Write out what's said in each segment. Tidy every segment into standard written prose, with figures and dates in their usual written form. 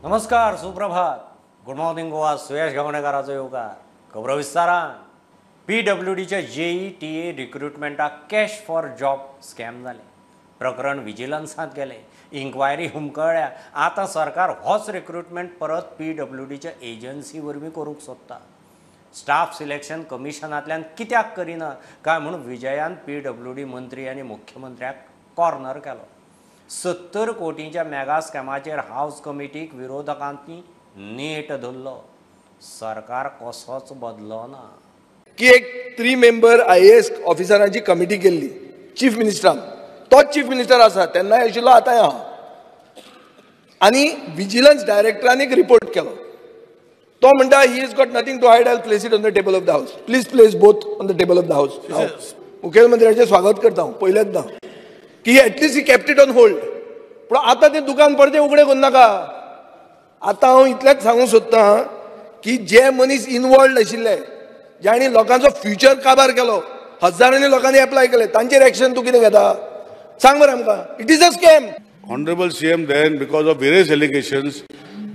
नमस्कार, सुप्रभात, good morning Goa. Suyash गावणेकाराचो येवकार. खबरो विस्तारान. पीडब्ल्यूडीच्या जेई टीए रिक्रुटमेंटाक कॅश फॉर जॉब स्कॅम जालें. प्रकरण विजिलन्सांत गेलें, इन्क्वायरी हुमकळ्ळ्या. आतां सरकार होच रिक्रुटमेंट परत पीडब्ल्यूडीच्या एजन्सी वरवीं करूंक सोदता. स्टाफ सिलेक्शन कमिशनांतल्यान कित्याक करिना काय म्हूण विजयान पीडब्ल्यूडी मंत्री आनी मुख्यमंत्र्याक कॉर्नर केलो. 70 कोटींच्या मेगा स्कॅमाचेर हावस कमिटीक विरोधकांनी नेट धरलो. सरकार कसोच बदलो ना. की एक 3 मेंबर IAS ऑफिसरांची कमिटी केल्ली चीफ मिनिस्टरान, तोच चीफ मिनिस्टर आसा तेन्नाय आशिल्लो, आतांय आहा. आनी विजिलन्स डायरेक्टरान एक रिपोर्ट केलो. तो म्हणटा he is got nothing to hide, I place it on the table of the house. Please place both on the table of the house. मुखेलमंत्र्याचें स्वागत करता हांव पयलेंच ना की at least he kept it on hold. पूण आतां तें दुकान परतें उगडें करूं नाका. आतां हांव इतलेंच सांगूंक सोदतां की जे मनीस इनवॉल्ड आशिल्ले, जांणी लोकांचो फ्युचर काबार केलो, हजारांनी लोकांनी एप्लाय केले, तांचेर एक्शन तूं कितें घेता सांग बरें आमकां. It is a scam. Honorable CM then, because of various allegations,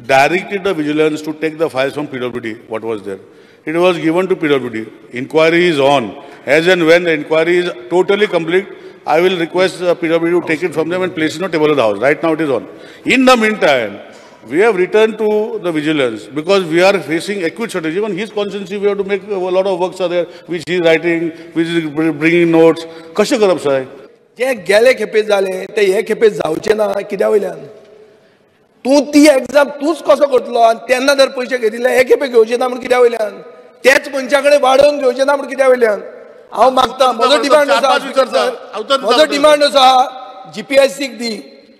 directed the vigilance to take the files from PWD, what was there. It was given to PWD. Inquiry is on. As and when the inquiry is totally complete, I will request the PWD to take it from them and place it on the table of the house. Right now it is on. In the meantime, we have returned to the vigilance because we are facing acute shortage. Even his constituency, we have to make a lot of works are there, which he is writing, which is bringing notes. Kashe karap sir? जे गेले खेपे जाले ते हे खेपे जावचे ना. कित्या वयल्यान तूं ती एग्जाम तूंच कसो करतलो आनी तेन्ना जर पयशे घेतिल्ले हे खेपे घेवचे ना म्हूण कित्या वयल्यान, तेच मनशा कडेन वाडोवन घेवचे ना म्हूण कित्या वयल्यान. हांव मागता, म्हजो डिमांड आसा स्पीकर सर, म्हजो डिमांड आसा जीपीएससीक दी,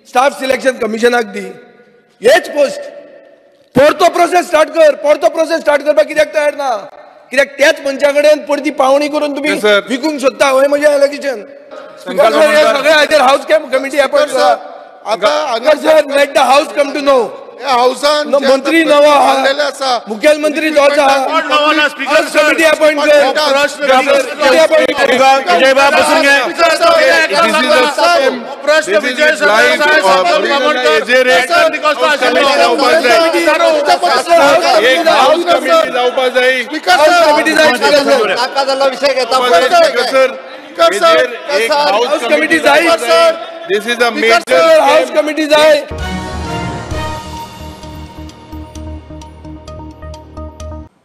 स्टाफ सिलेक्शन कमिशनाक दी, हेच पोस्ट. परतो प्रोसेस स्टार्ट कर. परतो प्रोसेस स्टार्ट करपाक कित्याक तयार ना? कित्याक त्याच मनशा कडेन परती पावणी करून तुमी विकूंक सोदता. हें म्हजें एलिगेशन. सगळे हाजेर हाऊस कमिटी अपॉइंट करा. Sir, let the house come to know. मंत्री नवो आहा, मुखेलमंत्री तोच आहा. हाऊस कमिटी अपॉइंट कर. हाऊस कमिटी जाय. This is a major house committee जाय.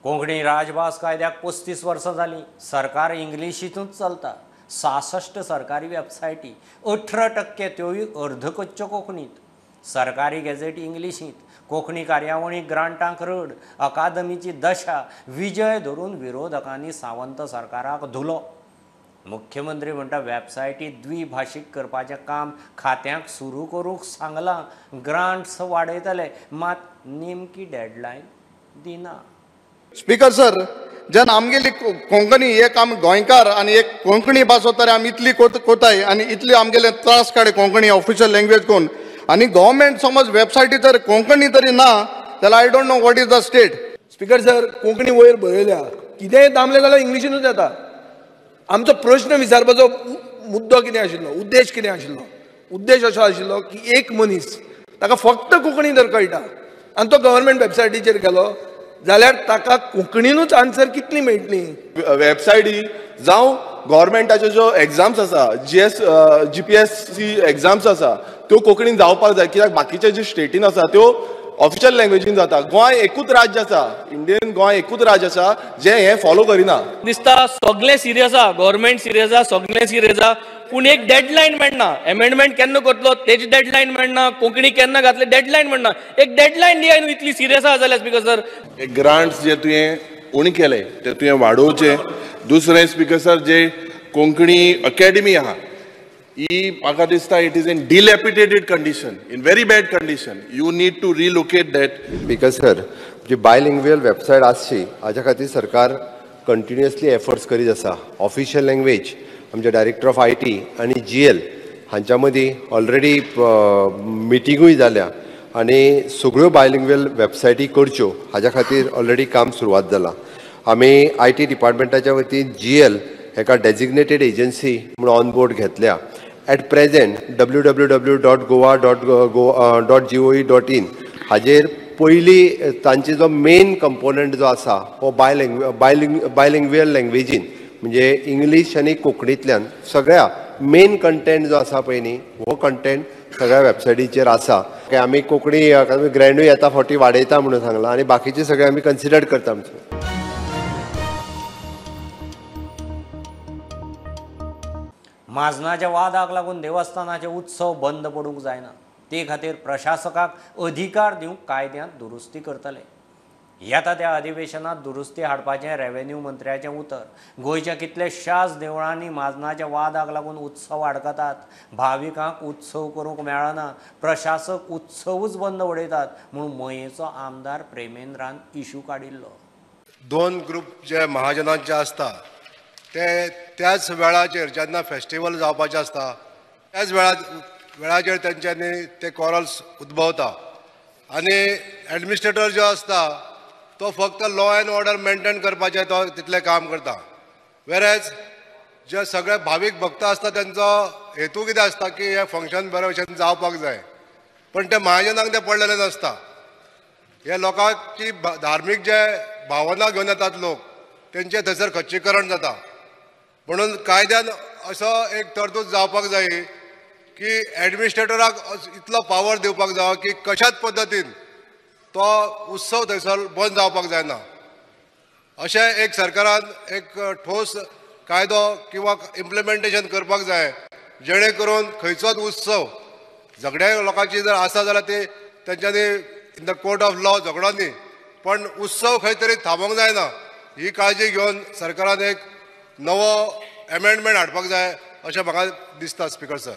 कोंकणी राजभास कायद्याक 35 वर्सां जालीं. सरकार इंग्लिशींतूच चलता. 66 सरकारी वेबसायटी, 18% त्योय अर्धकच्च्यो कोंकणींत. सरकारी गॅझेट इंग्लिशींत. कोंकणी कार्यावळी ग्रांटांक रड. अकादमीची दशा. विजय धरून विरोधकांनी सावंत सरकाराक धुलो. मुख्यमंत्री म्हणटा वेबसायटी द्विभाशीक करपाचें काम खात्यांक सुरू करूंक सांगलां, ग्रांट्स वाडयतले, मात नेमकी डेडलायन दिना. स्पीकर सर, जेन्ना आमगेली कोंकणी एक आमी गोंयकार आनी एक कोंकणी भास तरी आमी इतली कोताय आनी इतली आमगेले त्रास काडे कोंकणी ऑफिशियल लँग्वेज कोण आनी गव्हर्मेंट समज वेबसायटी जर कोंकणी तरी ना जाल्यार I don't know what is the state. Speaker sir, Konkani वयर बरयल्या, कितेंय दामलें जाल्यार इंग्लिशीनूच येता. आमचो प्रश्न विचारपाचो मुद्दो कितें आशिल्लो, उद्देश कितें आशिल्लो? उद्देश असो आशिल्लो की एक मनीस ताका फक्त कोंकणी जर कळटा आनी तो गव्हर्मेंट वेबसायटीचेर गेलो जाल्यार ताका कोंकणीनूच आन्सर कितली मेळटली. वेबसायटी जावं गव्हर्मेंटाच्यो ज्यो एग्जाम्स आसा, जीपीएससी एग्जाम्स आसा, त्यो कोंकणीन जावपाक जाय. कित्याक बाकीचे जे स्टेटीन आसा त्यो ऑफिशियल लँग्वेजीन जाता. गोंय एकूच राज्य आसा, इंडियन गोंय एकूच राज्य आसा जें हें फॉलो करिना. दिसता सगळें सिरियस आहा, गव्हर्मेंट सिरियस आहा, सगळें सिरियस आहा, पूण एक डेडलायन मेळना. एमेंडमेंट केन्ना करतलो तेजी डेडलायन मेळना, कोंकणी केन्ना घातले डेडलायन मेळना. एक डेडलायन दिया न्हू इतली सिरियस आहा जाल्यार स्पीकर सर. ग्रांट्स जे तुवें उणें केले ते तुवें वाडोवचे. दुसरें स्पीकर सर, जे कोंकणी अकॅडमी आहा ही म्हाका दिसता it is in dilapidated condition, in very bad condition. You need to relocate that. Speaker sir, ji bilingual website आसची हाज्या खातीर सरकार कंटिन्युअसली एफर्ट्स करीत आसा. ऑफिशियल लँग्वेज आमचे डायरेक्टर ऑफ IT आनी GL हांच्या मदीं ऑलरेडी मिटिंगूय जाल्या आनी सगळ्यो बायलिंग्वल वेबसायटी करच्यो हाज्या खातीर ऑलरेडी काम सुरवात जालां. आमी IT डिपार्टमेंटाच्या वतीन GL एका डेजिग्नेटेड एजन्सी म्हणून ऑन बोर्ड घेतल्या. At present www.goa.gov.in हाजेर पयली तांचे जो मेन कंपोनंट जो आसा हो बायलिंग्वियल लँग्वेजीन म्हणजे इंग्लीश आनी कोंकणींतल्यान सगळ्या मेन कंटेंट जो आसा पळय न्ही हो कंटेंट सगळ्या वेबसायटीचेर आसा. आमी कोंकणी ग्रँडूय येता फावटी वाडयता म्हणून सांगलां आनी बाकीचे सगळे आमी कन्सिडर करता. आमचे म्हाजनाच्या वादाक लागून देवस्थानाचे उत्सव बंद पडूंक जायना, ते खातीर प्रशासकाक अधिकार दिवंक कायद्यांत दुरुस्ती करतले. येता त्या अधिवेशनात दुरुस्ती हाडपाचें रेव्हेन्यू मंत्र्याचें उतर. गोंयच्या कितल्याशाच देवळांनी म्हाजनाच्या वादाक लागून उत्सव आडकतात, भाविकांक उत्सव करूंक मेळना, प्रशासक उत्सवूच बंद उडयतात म्हूण मयेचो आमदार प्रेमेंद्रान इशू काडिल्लो. दोन ग्रुप जे महाजनांचे आसता ते त्याच वेळाचेर जेन्ना फेस्टिवल जावपाचें आसता त्याच वेळाचेर तेंच्यांनी ते कॉरल्स उद्भवता आनी एडमिनिस्ट्रेटर जो आसता तो फक्त लॉ एंड ऑर्डर मेंटेन करपाचें तो तितलें काम करता. वेरेज जे सगळे भावीक भक्त आसता तेंचो हेतू कितें आसता की हें फंक्शन बऱ्या भशेन जावपाक जाय, पण ते महाजनांक तें पडलेलें नासता. हे लोकांची धार्मीक जे भावना घेवन येतात लोक तेंचें थंयसर खच्चीकरण जाता. म्हणून कायद्यान असो एक तरतूद जावपाक जाय की एडमिनिस्ट्रेटराक इतलो पावर दिवपाक जाय की कशाच पद्दतीन तो उत्सव थंयसर बंद जावपाक जायना. अशें एक सरकारान एक ठोस कायदो किंवा इम्प्लिमेंटेशन करपाक जाय जेणे करून खंयचोच उत्सव झगड्या लोकांची जर आसा जाल्यार ती तेंच्यांनी in the court of law झगडो न्ही, पण उत्सव खंय तरी थांबोवंक जायना ही काळजी घेवन सरकारान एक नवो एमेंडमेंट हाडपाक जाय अशें म्हाका दिसता. Speaker sir,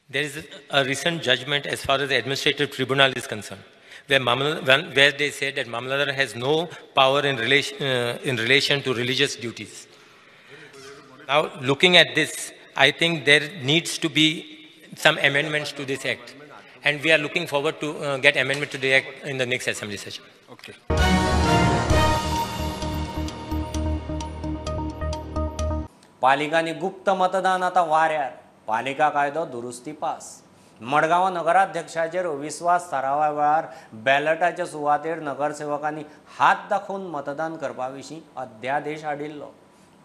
There is a recent judgment as far as the administrative tribunal is concerned, where they said that Mamlatdar has no power in relation to religious duties. Now, looking at this, I think there needs to be some amendments to this act, and we are looking forward to get amendment to the act in the next assembly session. Okay. पालिकांनी गुप्त मतदान आतां वाऱ्यार. पालिका कायदो दुरुस्ती pass. Madgaon नगराध्यक्षाचेर अविस्वास थारावा वेळार बॅलटाच्या सुवातेर नगरसेवकांनी हात दाखोवन मतदान करपा विशीं अध्यादेश हाडिल्लो,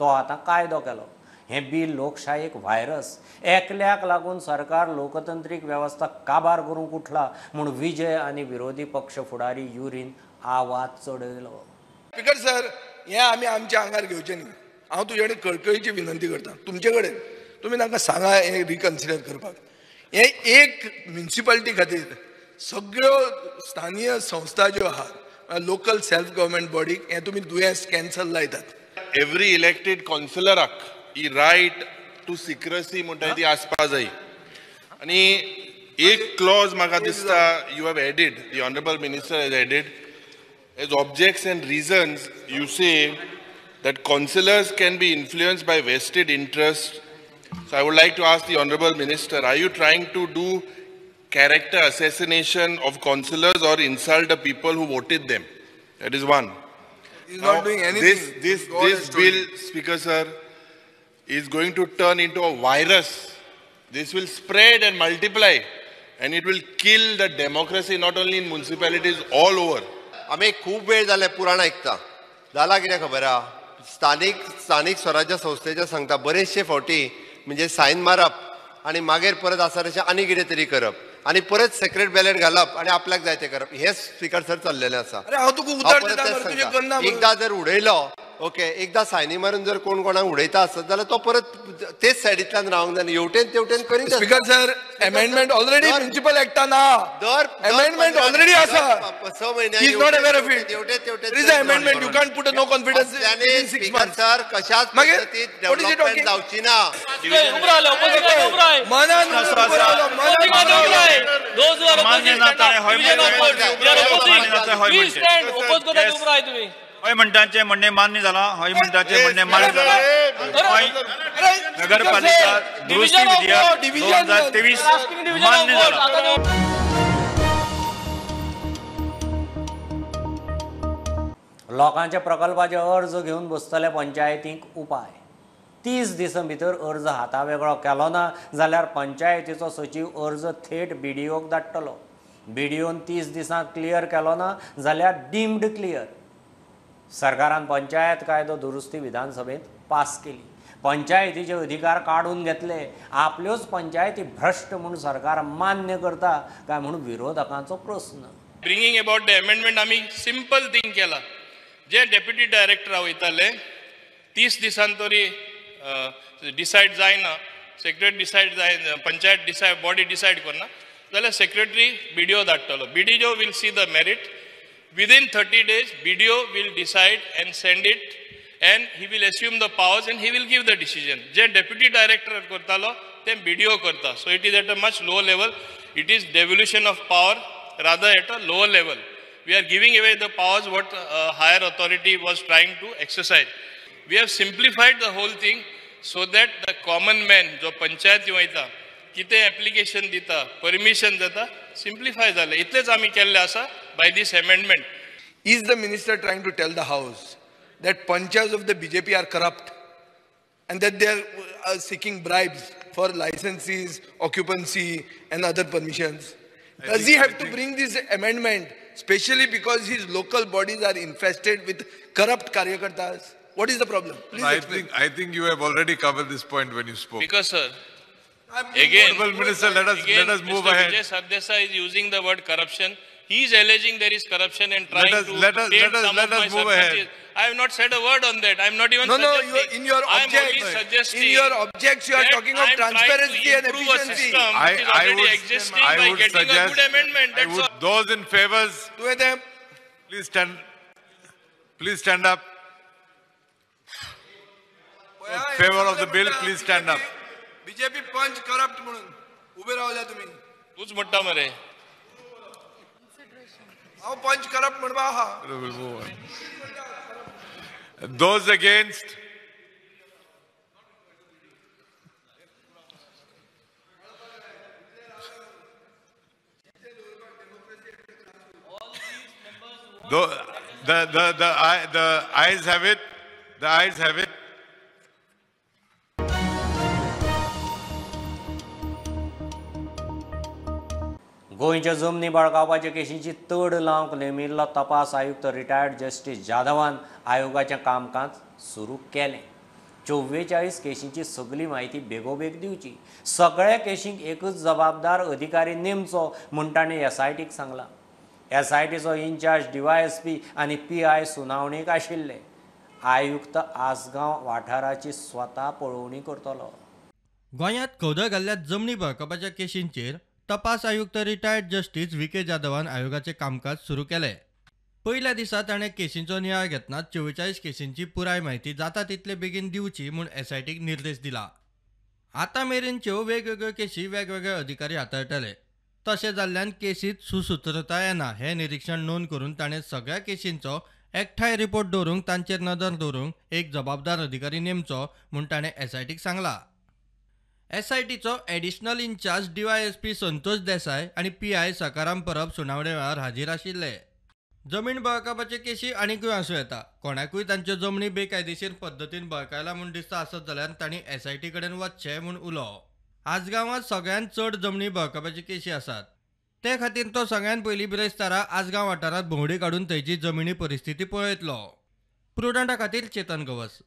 तो आतां कायदो केलो. हें बील लोकशायेक व्हायरस, एकल्याक लागून सरकार लोकतंत्रीक वेवस्था काबार करूंक उठला म्हूण विजय आनी विरोधी पक्ष फुडारी युरीन आवाज चडयलो. स्पीकर सर, हें आमी आमच्या आंगार घेवचें न्ही. हांव तुजे कडेन कळकळीची विनंती करता, तुमचे कडेन तुमी तांकां सांगा हें रिकन्सिडर करपाक. हें एक म्युनिसिपालिटी खातीर सगळ्यो स्थानीय संस्था ज्यो आहात लोकल सेल्फ गव्हर्मेंट बॉडीक हें तुमी दुयेंस कॅन्सर लायतात. एवरी इलेक्टेड कावन्सिलराक ही रायट टू सिक्रसी म्हणटा ती आसपा जाय. आनी एक क्लॉज म्हाका दिसता you have added, the honourable minister has added as objects and reasons. You say that councillors can be influenced by vested interest. So I would like to ask the Honorable Minister, are you trying to do character assassination of councillors or insult the people who voted them? That is one. He's not doing anything. This bill, Speaker sir, is going to turn into a virus. This will spread and multiply, and it will kill the democracy not only in municipalities, all over. आमी खूब वेळ जाले पुराण आयकता. जाला कितें खबर आहा, स्थानीक स्वराज्य संस्थेचे सांगता बरेचशे फावटी म्हणजे सायन मारप आनी मागीर परत आसा तशें आनी कितें तरी करप आनी परत सेक्रेट बॅलेट घालप आनी आपल्याक जाय तें करप, हें स्पीकर सर चल्लेलें आसा. एकदां जर उडयलो, ओके, एकदां सायनी मारून जर कोण कोणाक उडयता आसत जाल्यार तो परत तेच सायडींतल्यान रावंक जाय, हेवटेन तेवटेन करीत. Speaker sir, amendment already municipal एक्टा ना, अमेंडमेंट ऑलरेडी आसा. 6 म्हयने He is not aware of it. There is an amendment. You can't put a no confidence in 6 months. Sir, कशाच पद्दतीत डेव्हलपमेंट जावची ना. मनान हय म्हणटांचें म्हणणें मान्य जालां, हय म्हणटाचें म्हणणें मान्य जालां. गोंय नगरपालिका दुरुस्ती विधेयक 2023 मान्य जालां. लोकांच्या प्रकल्पाचे अर्ज घेवन बसतले पंचायतींक उपाय. 30 दिसां भितर अर्ज हाता वेगळो केलो ना जाल्यार पंचायतीचो सचीव अर्ज थेट बीडीओक धाडटलो. बीडीओन 30 दिसांत क्लियर केलो ना जाल्यार डीम्ड क्लियर. सरकारान पंचायत कायदो दुरुस्ती विधानसभेंत पास केली. पंचायतीचे अधिकार काडून घेतले. आपल्योच पंचायती भ्रश्ट म्हूण सरकार मान्य करता काय म्हूण विरोधकांचो प्रस्न. ब्रिंगींग अबाउट the amendment आमी सिंपल थिंग केला. जे डेप्युटी डायरेक्टर वयताले 30 दिसान तरी डिसायड जायना, सेक्रेटरी डिसायड जायना, पंचायत डिसायड बॉडी डिसायड करना जाल्यार सेक्रेटरी बीडीओ धाडटलो. BDO will see the merit within 30 days. BDO will decide and send it and he will assume the powers and he will give the decision. J deputy director करतालो ते BDO करता. So it is at a much lower level. It is devolution of power rather at a lower level. We are giving away the powers what higher authority was trying to exercise. We have simplified the whole thing so that the common man जो पंचायती वयता कितें application दिता, permission जाता, simplify जालें. इतलेंच आमी केल्लें आसा by this amendment. Is the minister trying to tell the house that panchayats of the BJP are corrupt and that they are seeking bribes for licenses, occupancy and other permissions? Does he have to bring this amendment, especially because his local bodies are infested with corrupt karyakartas? What is the problem? Please explain. I think you have already covered this point when you spoke. Because, sir, again, Honorable Minister, let us move Mr. ahead. Vijay Sardesai is using the word corruption. He is alleging there is corruption and trying to let us move ahead. I have not said a word on that. I am not even suggesting. No, in your objects, in your objects, you are talking of transparency and efficiency. I would already existing by getting a good amendment. That's all. Those in favors, please stand. Please stand up. In favor of the bill, please stand up. BJP punch corrupt म्हणून उभे रावल्या तुम्ही. तूच म्हणता मरे. हांव पंच corrupt म्हणपा आहा. Those against, the ayes have it. The ayes have it. गोंयच्या जमनी बळकावपाच्या केशींची तड लावंक नेमिल्लो तपास आयुक्त रिटायर्ड जस्टीस जाधवान आयोगाचें कामकाज सुरू केलें. 44 केशींची सगळी म्हायती बेगोबेग दिवची, सगळ्या केशींक एकूच जबाबदार अधिकारी नेमचो म्हूण ताणें एसआयटीक सांगलां. एसआयटीचो इन्चार्ज डीवायएसपी आनी पीआय सुनावणेक आशिल्ले. आयुक्त आसगांव वाठाराची स्वता पळोवणी करतलो. गोंयांत खवदळ घाल्ल्या जमनी बळकावपाच्या केशींचेर तपास आयुक्त रिटायर्ड जस्टीस व्ही के जाधवान आयोगाचें कामकाज सुरू केलें. पयल्या दिसा ताणें केशींचो नियाळ घेतना 44 केशींची पुराय म्हायती जाता तितले बेगीन दिवची म्हूण एसआयटीक निर्देश दिला. आतां मेरेनच्यो वेगवेगळ्यो केशी वेगवेगळे अधिकारी हाताळटले. तशें जाल्ल्यान केसींत सुसूत्रताय येना हें निरिक्षण नोंद करून ताणें सगळ्या केशींचो एकठांय रिपोर्ट दवरूंक तांचेर नदर दवरूंक एक जबाबदार अधिकारी नेमचो म्हूण ताणें एसआयटीक सांगलां. एसआयटीचो additional incharge DYSP Santosh Desai आनी पीआय सकाराम परब सुनावणे वेळार हाजीर आशिल्ले. जमीन बळकावपाचे केशी आनीकूय आसूं येता. कोणाकूय तांच्यो जमनी बेकायदेशीर पद्दतीन बळकायला म्हूण दिसता आसत जाल्यार तांणी एसआयटी कडेन वचचें म्हूण उलो. आजगांवांत सगळ्यांत चड जमनी बळकावपाची केशी आसात. ते खातीर तो सगळ्यांत पयलीं बिरेस्तारा आजगांव वाठारांत भोंवडी काडून थंयची जमिनी परिस्थिती पळयतलो. प्रुडंटा खातीर चेतन गवस.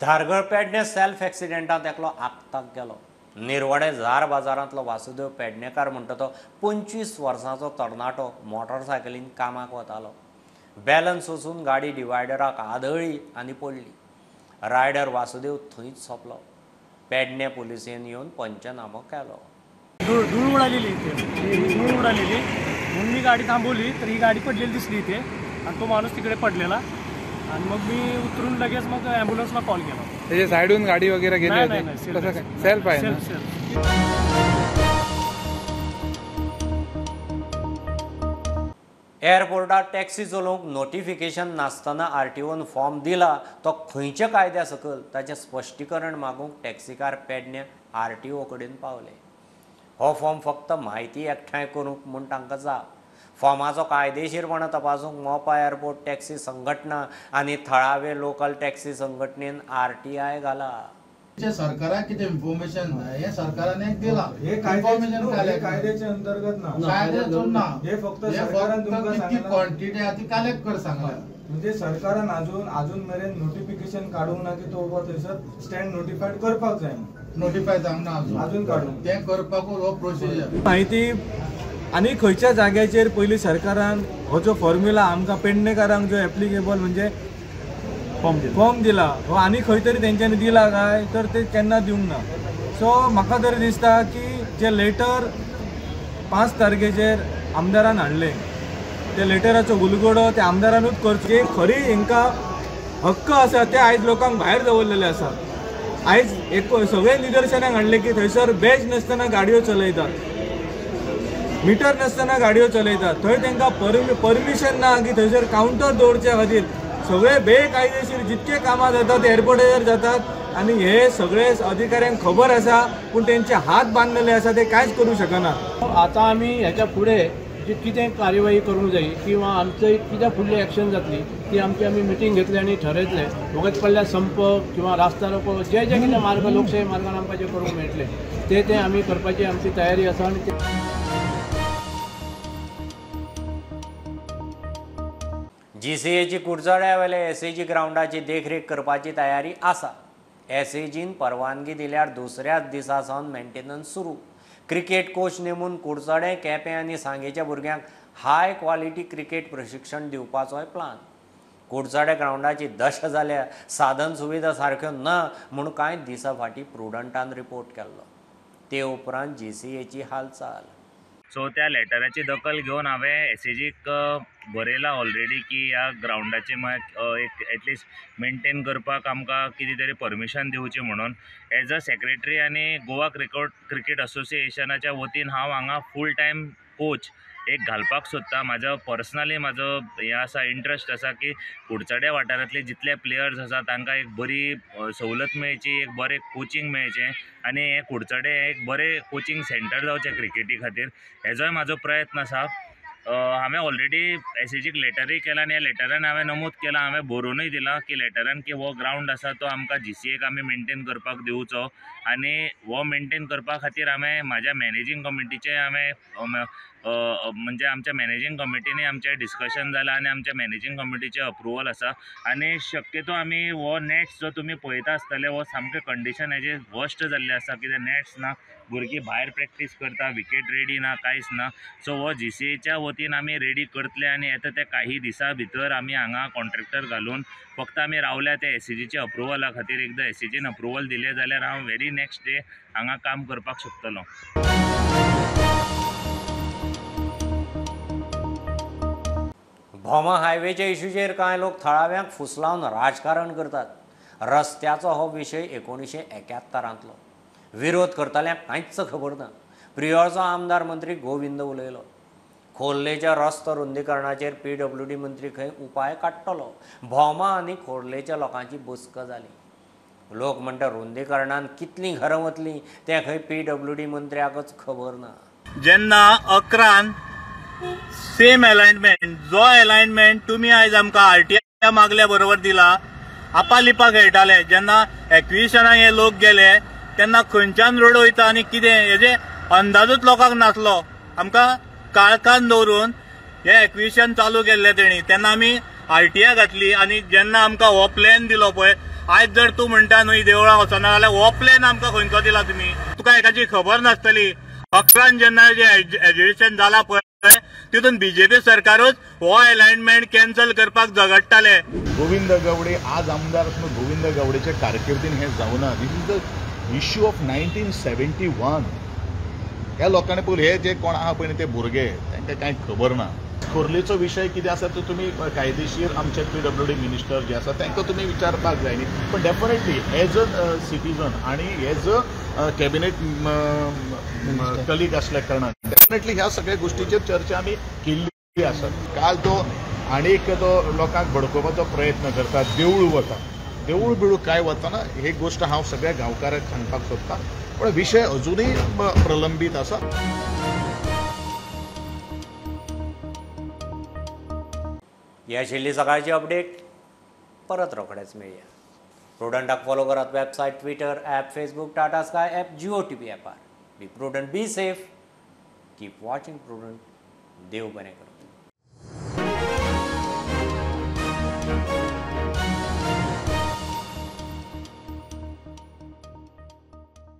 धारगळ पेडणे सेल्फ एक्सिडेंटांत एकलो आक्ताक गेलो. निरवडे झार बाजारांतलो वासुदेव पेडणेकार म्हणटा तो 25 वर्सांचो तरणाटो मोटरसायकलीन कामाक वतालो. बॅलन्स वचून गाडी डिवायडराक आदळ्ळी आनी पडली. रायडर वासुदेव थंयच सोंपलो. पेडणे पुलिसेन येवन पंचनामो केलो. धूळ उडालेली इथे, धूळ उडालेली म्हणून मी गाडी थांबवली तर ही गाडी पडलेली दिसली इथे आणि तो माणूस तिकडे पडलेला आणि मग मी उतरून लगेच मग ॲम्ब्युलन्सला कॉल केला. त्याच्या साईडून गाडी वगैरे गेली होती? कसं काय? सेल्फ आहे ना? एअरपोर्टार टॅक्सी चलोवंक नोटिफिकेशन नासतना आरटीओन फॉर्म दिला तो खंयच्या कायद्या सकयल ताचें स्पश्टीकरण मागूंक टॅक्सीकार पेडणे आरटीओ कडेन पावले. हो फॉर्म फक्त म्हायती एकठांय करूंक म्हूण तांकां जाप. फॉर्माचो कायदेशीरपणा तपासूंक मोपा एअरपोर्ट टॅक्सी संघटना आनी थळावे लोकल टॅक्सी संघटनेन आरटीआय घाला. सरकाराक कितें इन्फॉर्मेशन जाय हें सरकारान एक दिलां. हे इन्फॉर्मेशन कायद्याच्या अंतर्गत ना, कायद्याचो ना, हे फक्त सरकारान तुमकां कितकी क्वॉन्टिटी आहा ती कलेक्ट कर सांगला. म्हणजे सरकारान अजून अजून मेरेन नोटिफिकेशन काडूंक ना की तो बाबा थंयसर स्टँड नोटिफायड करपाक जाय, नोटिफाय जावंक ना अजून, अजून काडूंक तें करपाक हो प्रोसिजर. म्हायती आनी खंयच्या जाग्याचेर पयलीं सरकारान हो जो फॉर्म्युला आमकां पेडणेकारांक जो एप्लिकेबल म्हणजे फॉर्म दिला हो आनी खंय तरी तेंच्यांनी दिला काय तर ते केन्ना दिवंक ना. सो म्हाका तरी दिसता की जे लेटर 5 तारखेचेर आमदारान हाडलें त्या लेटराचो उलगडो त्या आमदारानूच करचो. जे खरी हांकां हक्क आसा ते आयज लोकांक भायर दवरलेले आसा. आयज एक सगळे निदर्शनाक हाडलें की थंयसर बॅज नासतना गाडयो चलयतात, मिटर नासतना गाडयो चलयतात, थंय तांकां परमिशन ना की थंयसर कावंटर दवरच्या खातीर. सगळे बेकायदेशीर जितके कामां जातात ते एअरपोर्टाचेर जातात आनी हे सगळे अधिकाऱ्यांक खबर आसा पूण तेंचे हात बांदलेले आसा, ते कांयच करूं शकना. आतां आमी हेच्या फुडें जी कितें कार्यवाही करूंक जाय किंवा आमचे कितें फुडली एक्शन जातली ती आमची आमी मिटींग घेतली आनी ठरयतले. वगत पडल्यार संप किंवा रास्ता रोको जे जे कितें मार्ग लोकशाही मार्गान आमकां जे करूंक मेळटले ते ते आमी करपाची आमची तयारी आसा. आनी जीसीएची कुडचड्या वेले एसएजी ग्रावंडाची देखरेख करपाची तयारी आसा. एसएजीन परवानगी दिल्यार दुसऱ्याच दिसा सावन मेंटेनन्स सुरू. क्रिकेट कोच नेमून कुडचडें, केपें आनी सांगेच्या भुरग्यांक हाय क्वॉलिटी क्रिकेट प्रशिक्षण दिवपाचोय प्लान. कुडचडे ग्रावंडाची दशा जाल्या, साधन सुविधा सारक्यो ना म्हूण कांय दिसां फाटीं प्रुडंटान रिपोर्ट केल्लो. ते उपरांत जीसीएची हालचाल. सो त्या लेटराची दखल घेवन हांवें एसएजीक बरयलां ऑलरेडी की ह्या ग्रावंडाचे एक एटलिस्ट मेनटेन करपाक आमकां कितें तरी परमिशन दिवची म्हणून. एज अ सेक्रेटरी आनी गोवा क्रिकेट असोसिएशनाच्या वतीन हांव हांगा फूल टायम कोच एक घालपाक सोदता. म्हाजो पर्सनली म्हाजो हें आसा, इंट्रस्ट आसा की कुडचड्या वाठारांतले जितले प्लेयर्स आसा तांकां एक बरी सवलत मेळची, एक बरें कोचिंग मेळचें आनी हें कुडचडें एक बरें कोचिंग सेंटर जावचें क्रिकेटी खातीर, हेजोय म्हाजो प्रयत्न आसा. हांवें ऑलरेडी एसएजीक लेटरूय केला आनी ह्या लेटरान हांवें नमूद केलां, हांवें बरोवनूय दिलां की लेटरान की हो ग्रावंड आसा तो आमकां जीसीएक आमी मेनटेन करपाक दिवचो आनी हो मेनटेन करपा खातीर हांवें म्हाज्या मॅनेजींग कमिटीचें हांवें म्हणजे आमच्या मॅनेजींग कमिटीनी आमचें डिस्कशन जालां आनी आमच्या मॅनेजींग कमिटीचें अप्रुवल आसा. आनी शक्यतो आमी हो नॅट्स जो तुमी पळयता आसतले हो सामकें कंडिशन हेजें वर्स्ट जाल्लें आसा. कित्याक नॅट्स ना, भुरगीं भायर प्रॅक्टीस करता, विकेट रेडी ना, कांयच ना. सो हो जीसीएच्या वतीन आमी रेडी करतले आनी येता ते काही दिसां भितर आमी हांगा कॉन्ट्रॅक्टर घालून फक्त आमी रावल्या ते एसएजीच्या अप्रुवला खातीर. एकदां एसएजीन अप्रुवल दिलें जाल्यार हांव व्हेरी नेक्स्ट डे हांगा काम करपाक शकतलो. भोमा हायवेच्या इशूचेर कांय लोक थळाव्यांक फुसलावन राजकारण करतात. रस्त्याचो हो विशय 1971तलो. विरोध करतल्यांक कांयच खबर ना. प्रियोळचो आमदार मंत्री गोविंद उलयलो. खोर्लेच्या रस्तो रुंदीकरणाचेर पीडब्ल्यूडी मंत्री खंय उपाय काडटलो. भोमा आनी खोर्लेच्या लोकांची बसका जाली. लोक म्हणटा रुंदीकरणान कितलीं घरां वतलीं तें खंय पीडब्ल्यूडी मंत्र्याकच खबर ना. जेन्ना 11 सेम अलायनमेंट, जो अलायनमेंट तुमी आयज आमकां आरटीआय मागल्या बरोबर दिला, आपालिपा खेळटाले. जेन्ना एक्विजिशनाक हे लोक गेले तेन्ना खंयच्यान रोड वयता आनी कितें हेजे अंदाजूच लोकांक नासलो. आमकां काळखान दवरून हे एक्विजिशन चालू केल्लें तेणी. तेन्ना आमी आरटीआय घातली आनी जेन्ना आमकां हो प्लॅन दिलो पळय, आयज जर तूं म्हणटा न्हय देवळां वचना जाल्यार हो प्लॅन आमकां खंयचो दिला तुमी? तुका एकाची खबर नासतली. 11 जेन्ना जें एजुकेशन जाला पळय तितून बीजेपी सरकारूच हो अलायनमेंट कॅन्सल करपाक झगडटाले. गोविंद गावडे आज आमदार आसून गोविंद गावडेच्या कारकिर्दीन हें जावना. This is the issue of 1971. ह्या लोकांनी पयलीं हे जे कोण आहा पळय ते भुरगे तांकां कांय खबर ना. खोर्लेचो विशय कितें आसा तो तुमी कायदेशीर आमचे पीडब्ल्यूडी मिनिस्टर जे आसा तांकां तुमी विचारपाक जाय न्ही. पण डेफिनेटली एज अ सिटीजन आनी एज अ कॅबिनेट कलीग आसल्या कारणान डेफिनेटली ह्या सगळ्या गोष्टीचेर चर्चा आमी केल्ली आसा. काल तो आनी तो लोकांक भडकोवपाचो प्रयत्न करता. देवूळ वता, देवूळ बिळू काय वतना ही गोष्ट हांव सगळ्या गांवकारांक सांगपाक सोदता, पण विशय अजूनय प्रलंबीत आसा. ही आशिल्ली सकाळची अपडेट. परत रोखडेच मेळया. प्रुडंटाक फॉलो करात website, Twitter, app, Facebook, Tata Sky app, Jio TV ॲपार. Be prudent, be safe, keep watching Prudent. देव बरें करूं.